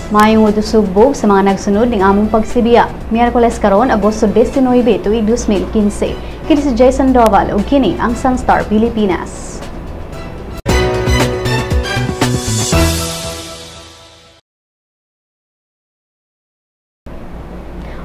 Maayong udto, sugbog sa mga nagsunod ning among pagsibiya. Miyerkules karon, Agosto 19, tuig 2015. Kini si Jason Doval ug kini ang Sunstar Pilipinas.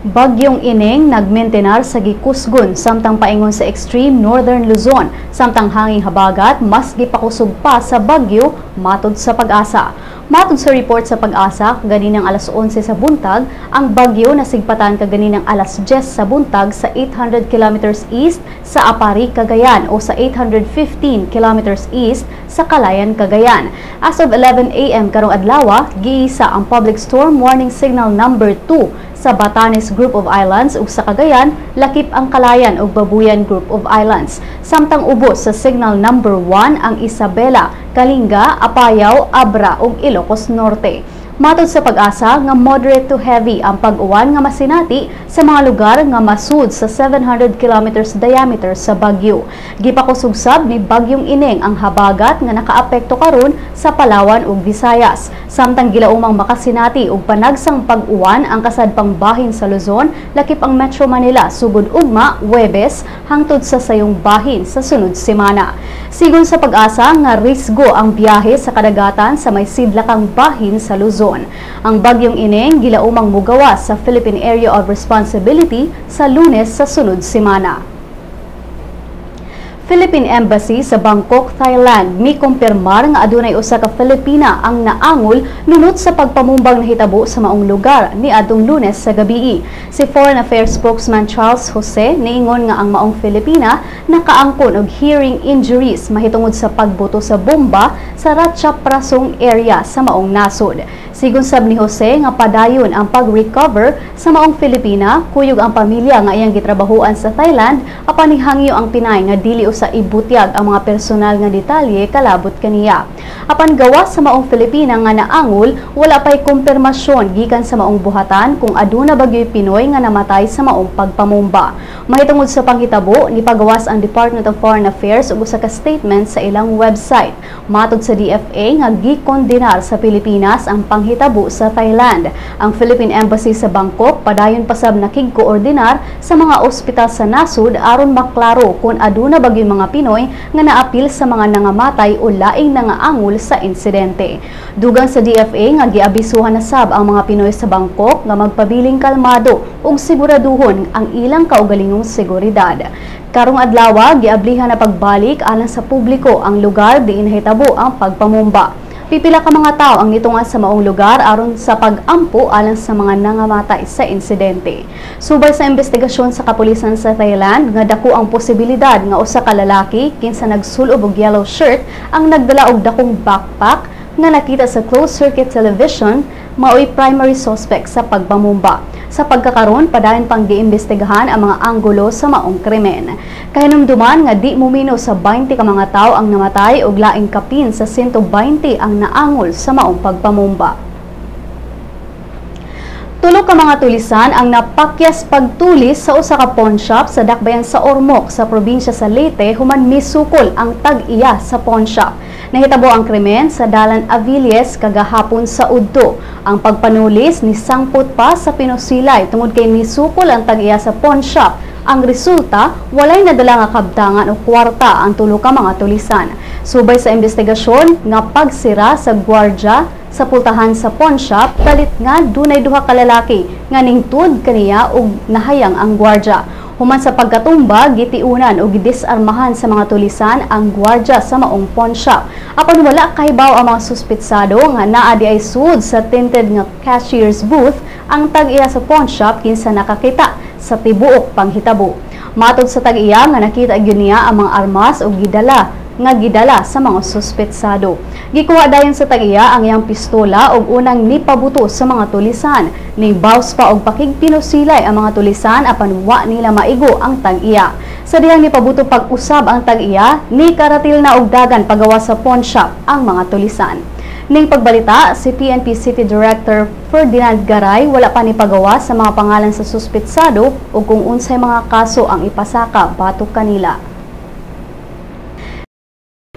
Bagyong Ineng nagmentenar sa gikusgon samtang paingon sa extreme northern Luzon, samtang hanging habagat mas gipakusog pa sa bagyo matod sa PAGASA. Matod sa report sa PAGASA, kaninang alas 11 sa buntag, ang bagyo nasigpatan kaganinang alas 10 sa buntag sa 800 kilometers east sa Aparri, Cagayan o sa 815 kilometers east sa Calayan, Cagayan. As of 11 a.m. karong adlaw, giisa ang public storm warning signal number 2 sa Batanes Group of Islands ug sa Cagayan, lakip ang Calayan ug Babuyan Group of Islands. Samtang ubos sa signal number 1 ang Isabela, Kalinga, Apayao, Abra ug Ilocos Norte. Matod sa PAGASA nga moderate to heavy ang pag-uwan nga masinati sa mga lugar nga masud sa 700 kilometers diameter sa bagyo. Gipakusog sab ni Bagyong Ineng ang habagat nga nakaapekto karon sa Palawan ug Visayas. Samtang gilaumang makasinati og panagsang pag-uwan ang kasadpang bahin sa Luzon, lakip ang Metro Manila, sugod ugma, Huwebes, hangtod sa sayong bahin sa sunod semana. Sigon sa PAGASA nga risgo ang biyahe sa kadagatan sa may sidlakang bahin sa Luzon. Ang Bagyong Ineng gilaumang mugawas sa Philippine Area of Responsibility sa Lunes sa sunod semana. Philippine Embassy sa Bangkok, Thailand, mikumpirmar nga adunay usa ka Filipina ang naangol nunot sa pagpamumbang nahitabo sa maong lugar ni adtong Lunes sa gabii. Si Foreign Affairs spokesman Charles Jose niingon nga ang maong Filipina nakaangkon og hearing injuries mahitungod sa pagbuto sa bomba sa Ratchaprasong area sa maong nasod. Sigon sab ni Jose nga padayon ang pag-recover sa maong Filipina kuyog ang pamilya nga iyang gitrabahuan sa Thailand, apan nihangyo ang Pinay nga dili usa ibutyag ang mga personal nga detalye kalabot kaniya. Apan gawas sa maong Filipina nga naangol, wala pay kumpirmasyon gikan sa maong buhatan kung aduna ba gyoy Pinoy nga namatay sa maong pagpamumba. Mahitungod sa panghitabo, nipagawas ang Department of Foreign Affairs og usa ka statement sa ilang website. Matod sa DFA nga gikondenar sa Pilipinas ang panghitabo sa Thailand. Ang Philippine Embassy sa Bangkok padayon pasab nakigkoordinar sa mga ospital sa nasod aron maklaro kung aduna ba gyud mga Pinoy nga naapil sa mga nangamatay o laing nangaangol sa insidente. Dugang sa DFA nga giabisuhan na sab ang mga Pinoy sa Bangkok nga magpabiling kalmado ug siguraduhon ang ilang kaugalingong seguridad. Karong adlaw, giablihan na pagbalik alang sa publiko ang lugar diin nahitabo ang pagpamumba. Pipila ka mga tao ang nitunga sa maong lugar aron sa pag-ampo alang sa mga nangamatay sa insidente. Subay sa investigasyon sa kapulisan sa Thailand nga dako ang posibilidad nga usa ka lalaki kinsa nagsulob og yellow shirt ang nagdala og dakong backpack nga nakita sa closed circuit television maoy primary suspect sa pagpamumba. Sa pagkakaron, padayon pang giimbestigahan ang mga anggulo sa maong krimen. Kahinumduman nga di mumino sa 20 ka mga tawo ang namatay ug laing kapin sa 120 ang naangol sa maong pagpamumba. Tulo ka mga tulisan ang napakyas pagtulis sa usa ka pawn shop sa dakbayan sa Ormoc sa probinsya sa Leyte human misukol ang tag-iya sa pawn shop. Nahitabo ang krimen sa Dalan Aviles kagahapon sa udto. Ang pagpanulis ni sangpot pa sa pinusilay tungod kay misukol ang tag-iya sa pawn shop. Ang resulta, walay nadala nga kabtangan o kwarta ang tulo ka mga tulisan. Subay sa investigasyon nga pagsira sa gwardya sa pultahan sa pawn shop, kalit nga dunay duha ka lalaki nga ningtud kaniya ug nahayang ang gwardya. Human sa pagkatumba, gitiunan o gidisarmahan sa mga tulisan ang gwardya sa maong pawn shop. Apan wala kahibaw ang mga suspitsado nga naa di ay sud sa tinted nga cashier's booth ang tag-iya sa pawn shop kinsa nakakita sa tibuok panghitabo. Matod sa tag-iya nga nakita gyud niya ang mga armas ug gidala nga gidala sa mga suspetsado. Gikuha dayon sa tag-iya ang iyang pistola ug unang nipabuto sa mga tulisan. Nibaws pa og pakigpinusilay ang mga tulisan apan wa nila maigo ang tag-iya. Sa dihang nipabuto pag-usab ang tag-iya, ni karatil na og dagan pagawas sa pawn shop ang mga tulisan. Ning pagbalita, si PNP City Director Ferdinand Garay wala pa ni pagawas sa mga pangalan sa suspetsado o kung unsay mga kaso ang ipasaka batok kanila.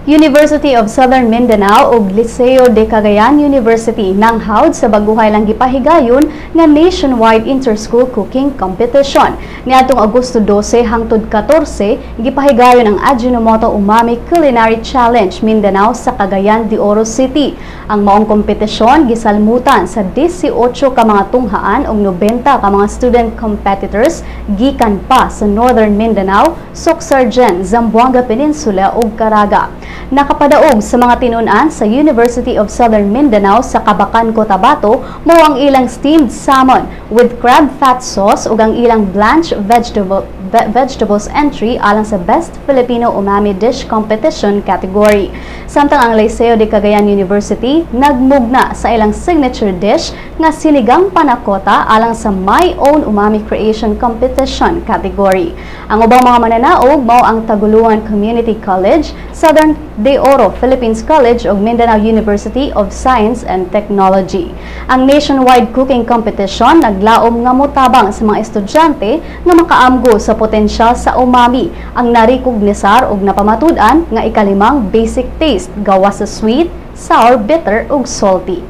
University of Southern Mindanao ug Liceo de Cagayan University nanghawd sa baguhay lang gipahigayon nga nationwide inter-school cooking competition. Niadtong Agosto 12 hangtod 14, gipahigayon ang Ajinomoto Umami Culinary Challenge Mindanao sa Cagayan de Oro City. Ang maong kompetisyon gisalmutan sa 18 ka mga tunghaan ug 90 ka mga student competitors gikan pa sa Northern Mindanao, Soccsksargen, Zamboanga Peninsula ug Caraga. Nakapadaog sa mga tinun-an sa University of Southern Mindanao sa Kabacan, Cotabato mao ang ilang steamed salmon with crab fat sauce ug ang ilang blanched vegetables entry alang sa Best Filipino Umami Dish Competition category. Samtang ang Liceo de Cagayan University nagmugna sa ilang signature dish nga sinigang panakota alang sa My Own Umami Creation Competition category. Ang ubang mga mananaog mao ang Tagoloan Community College, Southern de Oro Philippines College ug Mindanao University of Science and Technology. Ang nationwide cooking competition naglaom nga motabang sa mga estudyante nga makaamgo sa potensyal sa umami, ang narekognisar ug napamatud-an nga ikalimang basic taste gawas sa sweet, sour, bitter ug salty.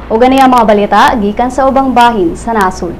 Ug ani ang mga balita gikan sa ubang bahin sa nasod.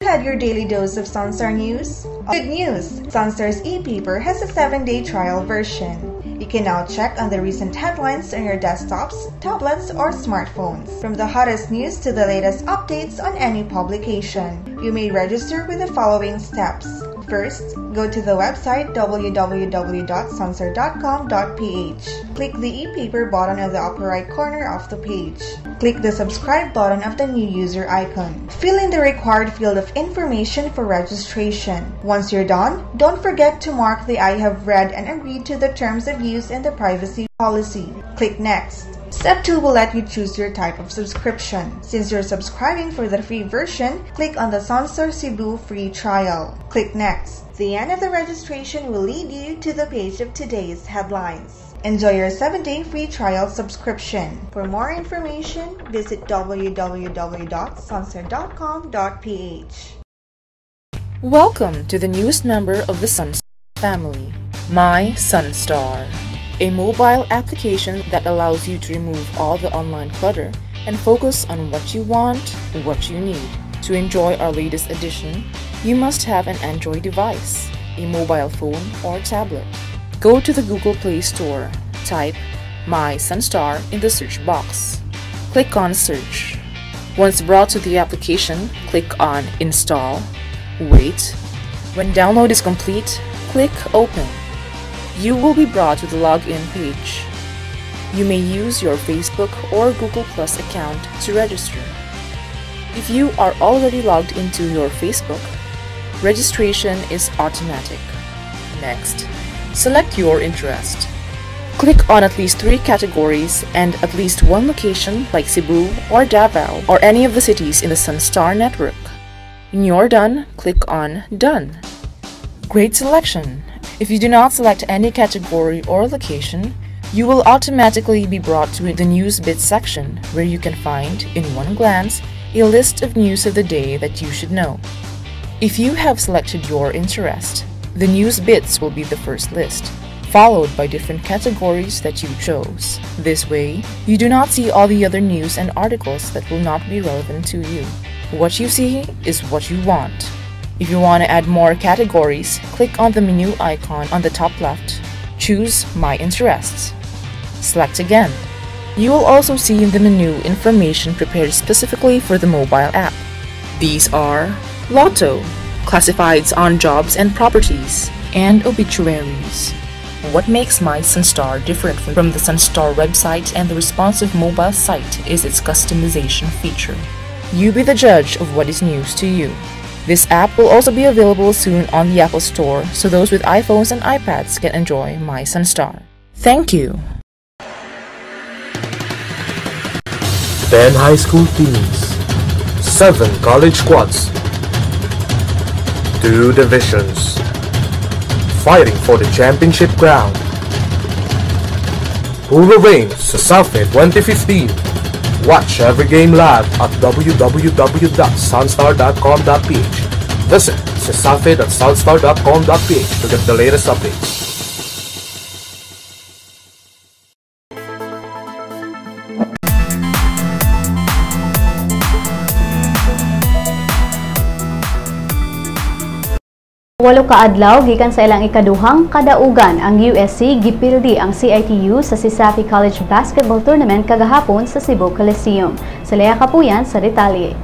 Had your daily dose of Sunstar News? Good news! Sunstar's e-paper has a 7-day trial version. You can now check on the recent headlines on your desktops, tablets, or smartphones. From the hottest news to the latest updates on any publication. You may register with the following steps. First, go to the website www.sunstar.com.ph. Click the e-paper button on the upper right corner of the page. Click the subscribe button of the new user icon. Fill in the required field of information for registration. Once you're done, don't forget to mark the I have read and agreed to the terms of use and the privacy policy. Click Next. Step 2 will let you choose your type of subscription. Since you're subscribing for the free version, click on the Sunstar Cebu free trial. Click Next. The end of the registration will lead you to the page of today's headlines. Enjoy your 7-day free trial subscription. For more information, visit www.sunstar.com.ph. Welcome to the newest member of the Sunstar family, My Sunstar, a mobile application that allows you to remove all the online clutter and focus on what you want, what you need. To enjoy our latest edition, you must have an Android device, a mobile phone or tablet. Go to the Google Play Store, type My Sunstar in the search box. Click on Search. Once brought to the application, click on Install. Wait. When download is complete, click Open. You will be brought to the login page. You may use your Facebook or Google Plus account to register. If you are already logged into your Facebook, registration is automatic. Next, select your interest. Click on at least 3 categories and at least 1 location like Cebu or Davao or any of the cities in the Sunstar network. When you're done, click on Done. Great selection! If you do not select any category or location, you will automatically be brought to the News Bits section where you can find, in one glance, a list of news of the day that you should know. If you have selected your interest, the News Bits will be the first list, followed by different categories that you chose. This way, you do not see all the other news and articles that will not be relevant to you. What you see is what you want. If you want to add more categories, click on the menu icon on the top left. Choose My Interests. Select again. You will also see in the menu information prepared specifically for the mobile app. These are Lotto, classifieds on jobs and properties, and obituaries. What makes My Sunstar different from the Sunstar website and the responsive mobile site is its customization feature. You be the judge of what is news to you. This app will also be available soon on the Apple Store, so those with iPhones and iPads can enjoy My Sunstar. Thank you! 10 high school teams, 7 college squads, 2 divisions, fighting for the championship crown. Who will reign Cesafi 2015? Watch every game live at www.sunstar.com.ph. Visit cesafi.sunstar.com.ph to get the latest updates. Walo ka adlaw gikan sa ilang ikaduhang kadaugan ang USC gipildi ang CITU sa Cesafi College Basketball Tournament kagahapon sa Cebu Coliseum. Sa Lea Kapuyan sa detalye.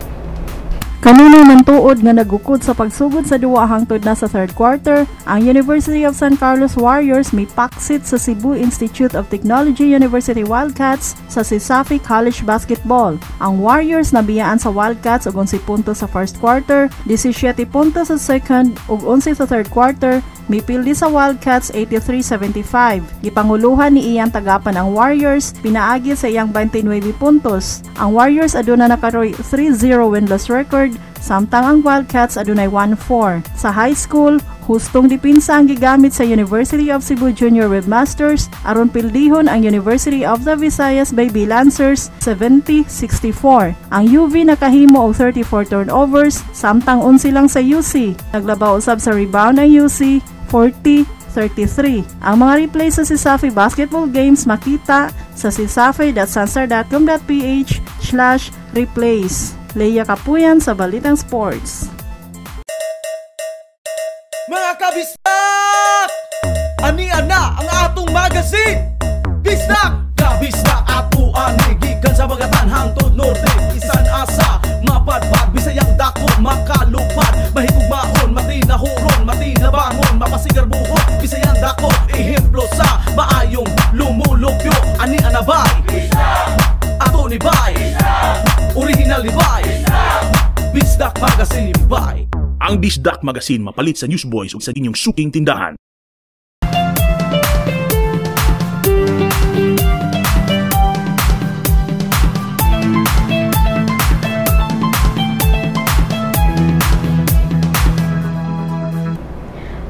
Kanunay mantuod nga nagukod sa pagsugod sa duwa hangtod na sa third quarter, ang University of San Carlos Warriors may paksit sa Cebu Institute of Technology University Wildcats sa Cesafi College Basketball. Ang Warriors nabiyaan sa Wildcats og 11 puntos sa first quarter, 17 puntos sa second ug 11 sa third quarter, mipildi sa Wildcats 83-75. Gipanguluhan ni Ian Tagapan ang Warriors, pinaagi sa iyang 29 puntos. Ang Warriors aduna nakaroy 3-0 win-loss record, samtang ang Wildcats adunay 1-4. Sa high school, hustong dipinsa ang gigamit sa University of Cebu Junior Webmasters aron pildihon ang University of the Visayas Baby Lancers 70-64. Ang UV nakahimo og 34 turnovers, samtang 11 lang sa UC. Naglabaw usab sa rebound ang UC 40-33. Ang mga replay sa Cesafi basketball games makita sa cesafi.sunstar.com.ph/replays. Leia Kapuyan sa Balitang Sports. Mga kabisdak! Ania na ang atong magazine! Bisdak! Kabisdak ato ani gikan sa Bagatan hangtod Norte, isan asa mapadpad Bisayang dako makalupad mahigugmaon matinahuron matinabangon mapasigarbuhon Bisayang dako ehemplo sa maayong lumulupyo ania na bay Bisdak! Ato ni bay Bisdak! Original ni bay Bisdak Magazine bay. Ang Bisdak Magazine mapalit sa Newsboys ug sa inyong suking tindahan.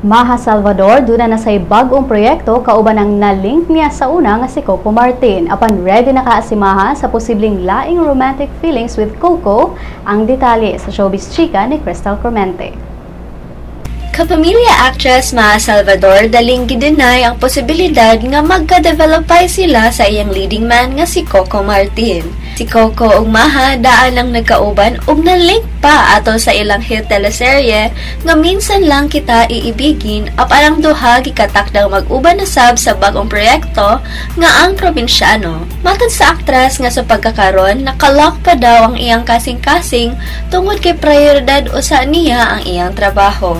Maja Salvador duna na say bag-ong proyekto kauban ang na-link niya sa una nga si Coco Martin. Apan ready na ka si Maja sa posibleng laing romantic feelings with Coco, ang detalye sa Showbiz Chika ni Crystal Cormente. Kapamilya actress Maja Salvador daling gideny ang posibilidad nga magka-developay sila sa iyang leading man nga si Coco Martin. Si Coco ug Maja daan lang nagkauban ug na-link pa ato sa ilang hit teleserye nga Minsan Lang Kita Iibigin apan ang duha gikatakdang mag-uban na sab sa bag-ong proyekto nga Ang Probinsyano. Matod sa aktres nga sa pagkakaron nakalock pa daw ang iyang kasing-kasing tungod kay prioridad usa niya ang iyang trabaho.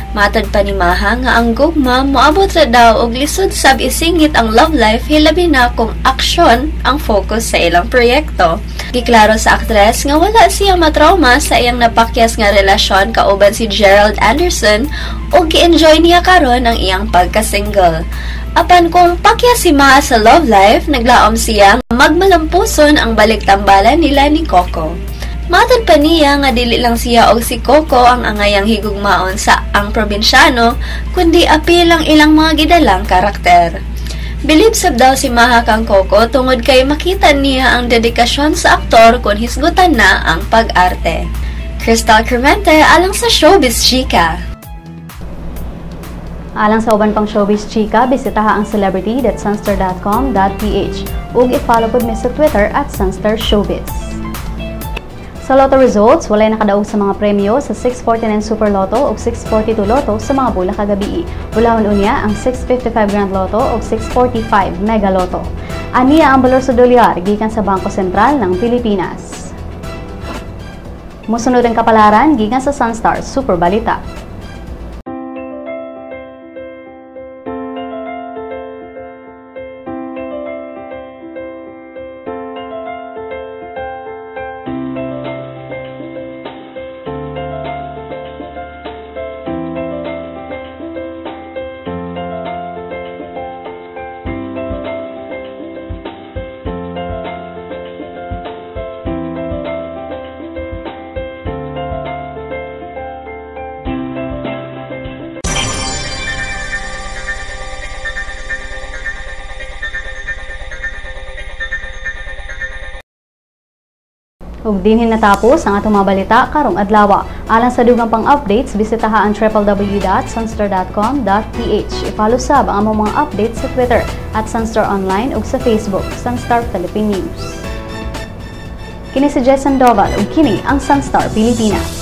Matod pa ni Maja nga ang gugma moabot ra daw og lisod sab isingit ang love life hilabi na kung aksyon ang focus sa ilang proyekto. Giklaro sa aktres nga wala siya matrauma sa iyang napakyas nga relasyon kauban si Gerald Anderson ug gi-enjoy niya karon ang iyang pagka-single. Apan kung pakyas si Maja sa love life, naglaom siya magmalampuson ang balik-tambalan nila ni Coco. Matod pa niya nga dili lang siya og si Coco ang angayang higugmaon sa Ang Probinsyano, kundi apil ang ilang mga gidalang karakter. Bilib sab daw si Maja kang Coco tungod kay makita niya ang dedikasyon sa aktor kung hisgutan na ang pag-arte. Crystal Cremente alang sa Showbiz Chika. Alang sa uban pang Showbiz Chika, bisitaha ang celebrity.sunstar.com.ph ug i-follow pud mi sa Twitter @SunstarShowbiz. Sa Lotto results, walay nakadaog sa mga premyo sa 649 Super Lotto ug 642 Lotto sa mga bula kagabii. Bulahon unya ang 655 Grand Lotto ug 645 Mega Lotto. Aniya ang balor sa dolyar gikan sa Bangko Sentral ng Pilipinas. Mosunod ang kapalaran gikan sa Sunstar Super Balita. Ug dinhi natapos ang atong mga balita karong adlaw. Alang sa dugang pang updates, bisitaha ang www.sunstar.com.ph. I-follow sab ang among mga updates sa Twitter @SunstarOnline ug sa Facebook, Sunstar Philippine News. Kini si Jess Sandoval ug kini ang Sunstar Pilipinas.